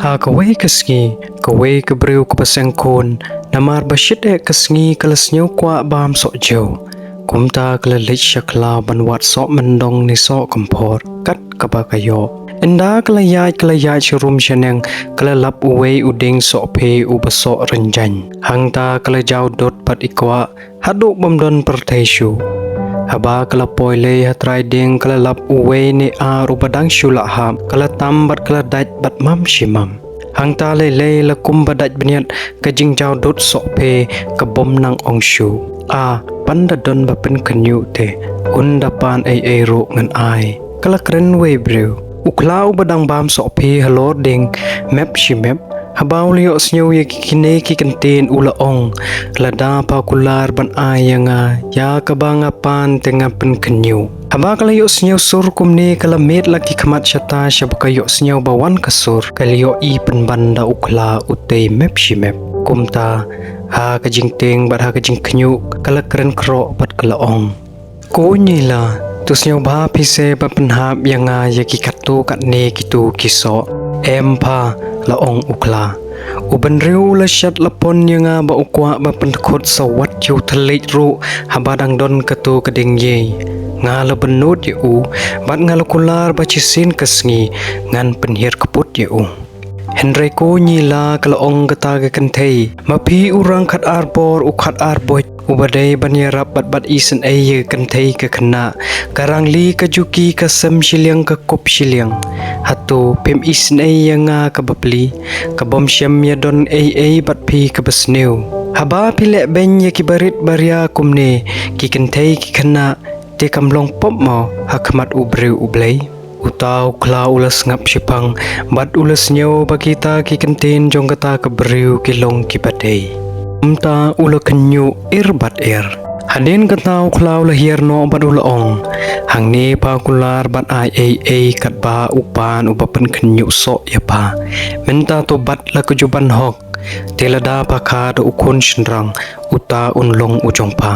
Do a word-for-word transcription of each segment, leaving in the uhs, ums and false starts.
Ha kawei ka sngi, kawei ka briew kaba seng khun, namar ba shit eh ka sngi ka la sngew kwah bam soh jew. Kumta ka la leit sha khlaw ban wad soh myndong ne soh kymphor, kat kaba ka ïoh. Ynda ka la ïaid, ka la ïaid sha rum sha neng, ka la lap uwei u dieng soh phe uba soh rynjang. Hangta ka la jaw dud bad i kwah, haduh bym don pyrthei shuh. Haba ka la poi lei ha trai dieng, ka la lap uwei ne ar uba dang shu la hap, ka la tam bad ka la dait bad mam shi mam. Hangta lei lei la kumba dait bniat, ka jingjaw dud soh phe ka bym nang ong shuh. A, pynda don ba pynkhynñiuh te, un da pan ei ei ruh ngan ai. Ka la kren wei briew. U khla uba dang bam soh phe halor dieng, mep shi mep. Haba u la ïohsngew ïa kine ki kyntien u la ong, lada pha kular ban ai ïa nga ïa kaba nga pan te nga pynkhynñiuh. Haba ka la ïohsngew sur kumne ka la miet la ki khmat shata, shaba ka ïohsngew ba wan ka sur, ka la ïohi pynban da u khla u tei mep shi mep. Kumta, ha ka jingtieng bad ha ka jingkhynñiuh, ka la kren khroh bad ka la ong, Ko Nyila, to sngewbha phi se ba pynhap ïa nga ïa ki katto katne kito ki soh. Em pha, la ong u khla. U bynriew u la shat la pon ïa nga ba u kwah ba pynkhot sa wat ïa u thylliej ruh haba dang don kato ka dieng ïei. Nga la bynnud ïa u, bad nga la kular ba shisien ka sngi ngan pynhiar kput ïa u. Hynrei ko Nyila, ka la ong kata ka kynthei, ma phi u rang khat ar bor u khat ar buit, uba dei ban ïarap bad bat isynei ïa ka kynthei ka khynnah, ka rangli ka juki ka sem shiliang ka kup shiliang. Hato phim isynei ïa nga kaba pli, ka bym shym ïa don ei ei bad phi kaba sniew. Haba phi leh beiñ ïa ki barit baria kumne, ki kynthei ki khynnah, te kam long pop mo ha khmat u briew u Blei? Uta u khla u la sngap shiphang, bad u la sngew ba kita ki kyntien jong kata ka briew ki long kiba dei. Kumta u la khynñiuh ir bad ir. Hadien kata u khla u la hiar noh bad u la ong, hangne pha kular ban ai ei ei katba u pan uba pynkhynñiuh soh ïa pha. Mynta to bat la ka juh ban hok. Te lada pha kha da u khun shynrang, uta un long u jong pha.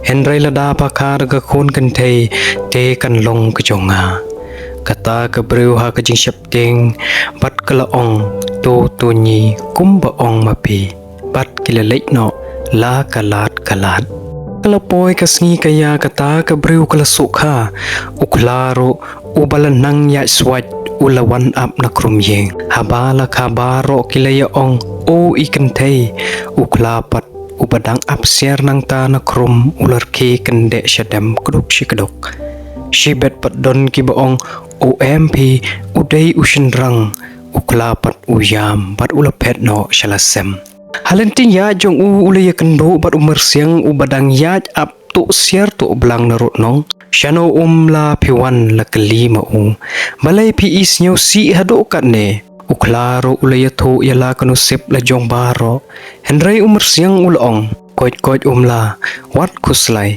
Hynrei lada pha kha da ka khun kynthei, te kan long ka jong nga. Kata ka briew ha ka jingsheptieng, bad ka la ong, to to nyi, kumba ong ma phi. Bad ki la leit noh, la ka lad ka lad. Ka la poi ka sngi ka ïa kata ka briew ka la sukha, u khla ruh, uba la nang ïaid swait u la wan ap na khrum ïing. Haba la kha baroh ki la ïa ong, o i kynthei, u khla pat uba dang ap siar nangta na khrum u la rkhie kyndeh shadem kduk shi kduk. Shibit pat don kiba ong, o em phi, u dei u shynrang, u khla pat u ïam bad u la phet noh sha la sem. Ha lynti ïaid jong u u la ïa kynduh bad u myrsiang uba dang ïaid ap tuh siar tuh blang na rud nong. Shano um la phi wan la kylli ma u. Balei phi isngew sih haduh katne. U khla ruh u la ïathuh ïa la ka nusip la jong baroh. Hynrei u myrsiang u la ong. Koit koit um la. Wat khuslai.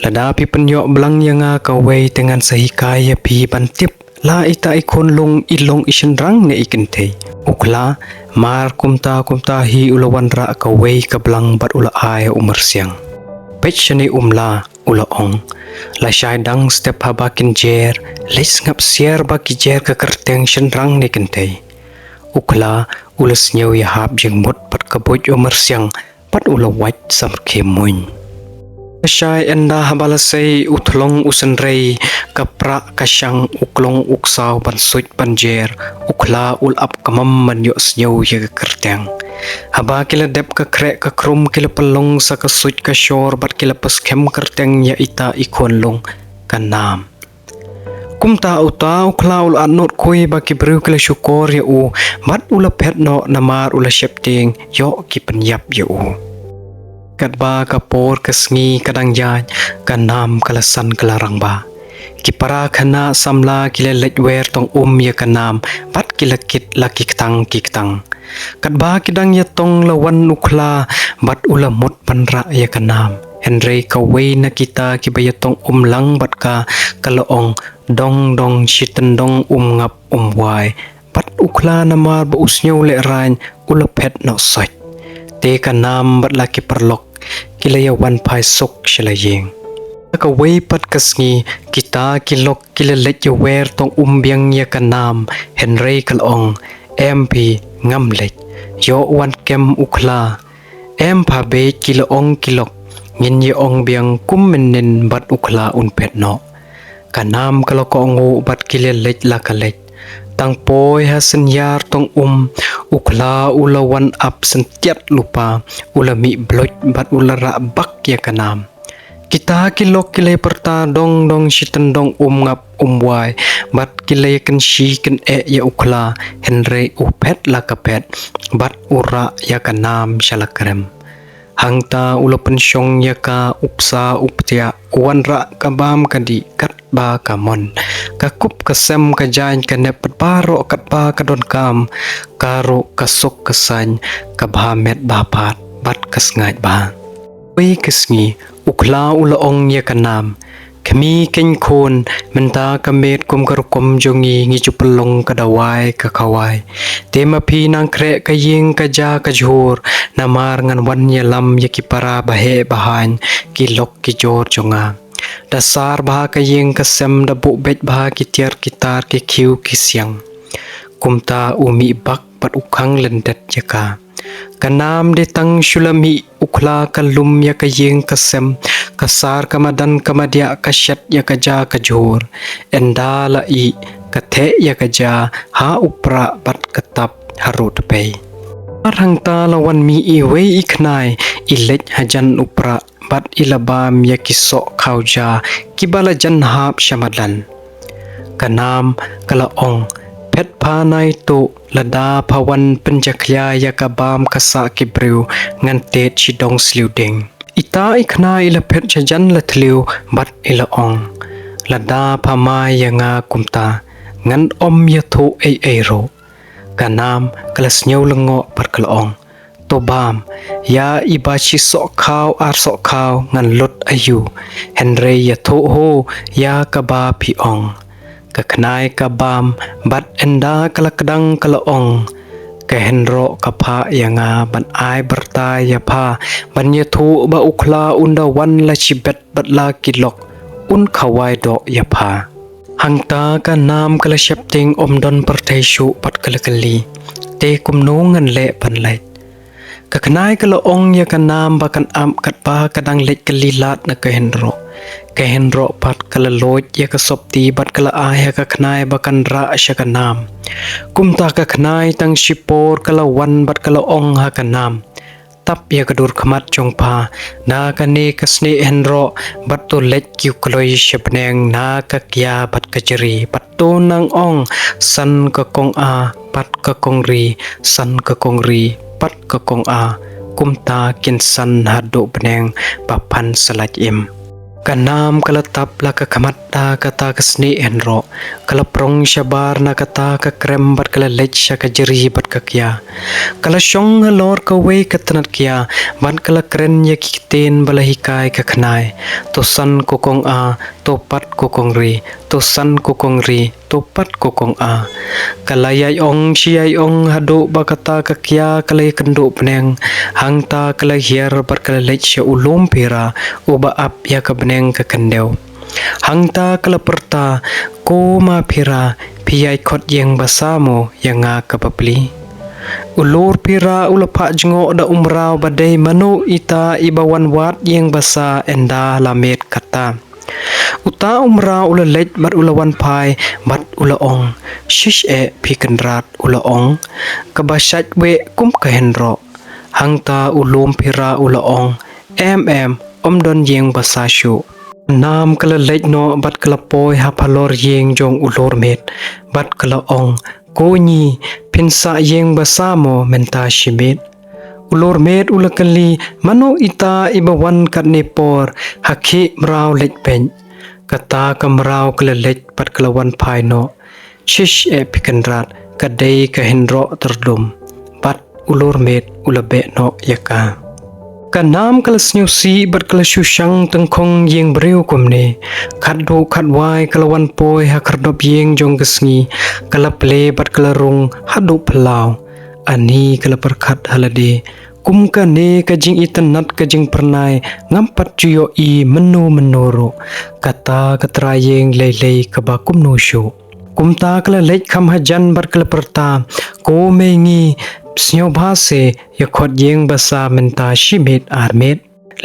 Lada phi pynïoh blang ïa nga kawei te ngan sa hikai ïa phi ban tip. La ita i khunlung i long i shynrang ne i kynthei. U khla, mar kumta kumta hi u la wanrah kawei ka blang bad u la ai u myrsiang. Peit shane um la, u la ong. La shai dang step haba kin jer, leit sngap siar ba ki jer ka kyrteng shynrang ne kynthei. U khla, u la sngew ïahap jingmut bad ka buit u myrsiang, bad u la wait samrkhie muiñ. Ka shai ynda haba la sei u thlong u synrei, ka prah ka shang u klong u ksaw ban suit ban jer, u khla u la ap kmam ban ïohsngew ïa ka kyrteng. Haba ki la dep ka khreh ka khrum ki la pynlong sa ka suit ka shor bad ki la pynskhem kyrteng ïa ita i khunlung, ka Nam. Kumta uta u khla u la atnud khuid ba ki briew ki la shukor ïa u, bad u la phet noh namar u la sheptieng ïoh ki pynïap ïa u. Katba ka por ka sngi ka dang ïaid, ka Nam ka la san ka la rangbah. Ki para khynnah samla ki la leit wer tong um ïa ka Nam, bad ki la kit la ki ktang ki ktang. Katba ki dang ïatong la wan u khla, bad u la mut ban rah ïa ka Nam. Hynrei kawei na kita kiba ïatong um lang bad ka, ka la ong, dong dong shi tyndong um ngap um wai. Bad u khla namar ba u sngew lehraiñ u la phet noh soit. Te ka Nam bad la ki paralok, ki la ïa wan phai suk sha la ïing. Kawei pat ka sngi, kita ki lok ki la leit ïa wer tong um biang ïa ka Nam, hynrei ka la ong, em phi, Ngam leit. Ïoh wan kem u khla. Em pha beit, ki la ong ki lok. Ngin ïa ong biang kum mynnin bad u khla un phet noh. Ka nam ka la kohnguh bad ki la leit la ka leit. Tang poi ha synñiar tong um, u khla u la wan ap syntiat lypa, u la mih bloit bad u la rah bak ïa ka nam. Kita ki lok ki la pyrta dong dong shi tyndong um ngap um wai, bad ki la kynshi kyneh ïa u khla, hynrei u phet la ka phet, bad u rah ïa ka nam sha la krem. Hangta u la pynshong ïa ka, u bsa u btiah, u wanrah ka bam ka dih katba ka mon. Ka kup ka sem, ka jaiñ ka nep, bad baroh katba ka donkam, ka ruh ka suk ka saiñ, ka bha met bha phad bad ka sngaid bha. Wei ka sngi, u khla u la ong ïa ka nam, khmih kheiñ khun, mynta ka miet kum ka rukom jong ngi, ngi ju pynlong ka dawai ka khawai. Te ma phi nang khreh ka ïing ka ja ka jhur, namar ngan wan ïalam ïa ki para baheh bahaiñ, ki lok ki jor jong nga. Da sar bha ka ïing ka sem, da buh beit bha ki tiar ki tar, ki khiew ki siang. Kumta u mih bak bad u khang lyndet ïa ka. Ka nam dei tang shu la mih, u khla ka lum ïa ka ïing ka sem, ka sar ka madan ka madiah, ka shet ïa ka ja ka jhur. Ynda la ih, ka theh ïa ka ja ha u prah bad ka tap ha rud pei. Ar hangta la wan mih iwei i khnai, i leit hajan u prah bad i la bam ïa ki soh khaw ja kiba la jan hap sha madan. Ka nam ka la ong, phet pha nai tuh, lada pha wan pynjakhlia ïa ka bam ka sah ki briew, ngan tied shi dong sliew dieng. Ita i khnai i la phet shajan la thliew bad i la ong, lada pha mai ïa nga kumta, ngan ym ïathuh ei ei ruh. Ka nam ka la sngew lyngngoh bad ka la ong, to bam, ïa iba shi soh khaw ar soh khaw ngan lut aïu, hynrei ïathuh ho ïa kaba phi ong. Ka khnai ka bam bad ynda ka la kdang ka la ong, ka hynroh ka phah ïa nga ban ai byrta ïa pha, ban ïathuh ba u khla un da wan la shibet bad la ki lok, un khawai doh ïa pha. Hangta ka nam ka la sheptieng, ym don pyrthei shuh bad ka la kylli, te kumno ngan leh ban leit? Ka khnai ka la ong ïa ka nam ba kan ap katba ka dang leit kylli lad na ka hynroh. Ka hynroh pat ka la loit ïa ka sopti bad ka la ai ha ka khnai ba kan rah sha ka nam. Kumta ka khnai tang shipor ka la wan bad ka la ong ha ka nam, tap ïa ka dur khmat jong pha na kane ka snieh hynroh, bad to leit kiew kloi sha bneng na ka kia bad ka jri, bad to nang ong, san ka kong a, pat ka kong ri, san ka kong ri, pat ka kong a. Kumta kin san haduh bneng ba phan sa lait im. Ka nam ka la tap la ka khmat da kata ka snieh hynroh. Ka la prong shabar na kata ka krem bad ka la leit sha ka jri bad ka kia. Ka la shong halor kawei ka tnat kia bad ka la kren ïa ki ktien ba la hikai ka khnai. To san ko kong a, to pat ko kong ri, to san ko kong ri, to pat ko kong a. Ka la ïai ong shi ïai ong haduh ba kata ka kia ka la ïakynduh bneng. Hangta ka la hiar bad ka la leit sha u lum phira uba ap ïa ka bneng ka khyndew. Hangta ka la pyrta, ko ma phira, phi ïai khot ïing basa mo ïa nga ka bapli? U lur phira u la phah jngoh da u mraw ba dei, mano ita iba wan wad ïing basa ynda la miet kata? Uta u mraw u la leit bad u la wan phai bad u la ong, shish eh phi kynrad, u la ong, kaba shait weh kum ka hynroh. Hangta u lum phira u la ong, em em, ym don ïing basa shuh. Nam ka la leit noh bad ka la poi ha phalor ïing jong u lur miet bad ka la ong, ko ngi, phin sah ïing basa mo mynta shi miet? U lur miet u la kylli, mano ita iba wan katne por, ha khih mraw leit beit. Kata ka mraw ka la leit bad ka la wan phai noh. Shish eh phi kynrad, ka dei ka hynroh tyrdum. Bad u lur miet u la beh noh ïa ka. Ka nam ka la sngewsih bad ka la shu shang tyngkhong ïing briew kumne. Khatduh khatwai ka la wan poi ha khyrdop ïing jong ka sngi. Ka la plie bad ka la rung haduh phyllaw. Ani ka la pyrkhat ha lade, kum kane ka jingitynnad ka jingpyrnai ngam pat ju ïohi mynno mynno ruh. Kata ka trai ïing lei lei kaba kumno shuh. Kumta ka la leit kham hajan bad ka la pyrta, "Ko Mei Ngi, sngewbha se, ïa khot ïing basa mynta shi miet ar miet."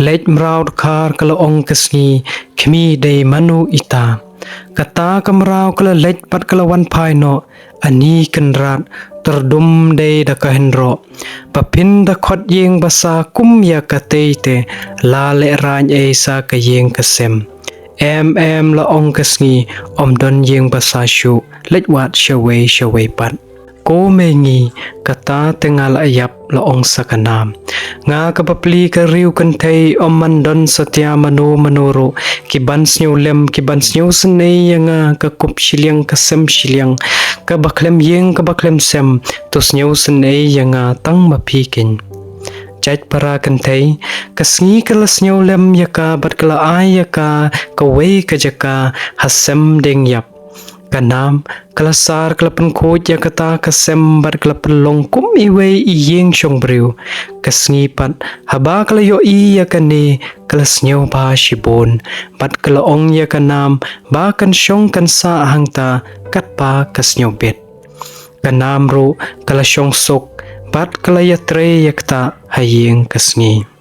Leit mraw dkhar ka la ong ka sngi, "Khmih, dei mano ita?" Kata ka mraw ka la leit bad ka la wan phai noh, "Ani Kynrad, tyrdum dei da ka hynroh. Ba phin da khot ïing basa kum ïa katei te, la lehraiñ ei sa ka ïing ka sem." "Em em," la ong ka sngi, "ym don ïing basa shuh, leit wad shawei shawei pat." "Ko Mei Ngi, kata te nga la ïap," la ong sa ka nam. "Nga ka bapli ka riew kynthei, ym man don satia mano mano ruh, ki ban sngewlem, ki ban sngewsynei ïa nga, ka kup shiliang ka sem shiliang, ka ba khlem ïing ka ba khlem sem, to sngewsynei ïa nga tang ma phi keiñ." Jait para kynthei, ka sngi ka la sngewlem ïa ka bad ka la ai ïa ka kawei ka jaka ha sem dieng ïap. Ka nam ka la sar ka la pynkhuid ïa kata ka sem bad ka la pynlong kum iwei i ïing shong briew. Ka sngi pat, haba ka la ïohi ïa kane, ka la sngewbha shibun bad ka la ong ïa ka nam ba kan shong kan sah hangta katba ka sngewbit. Ka nam ruh ka la shong suk bad ka la ïatrei ïa kata ha ïing ka sngi.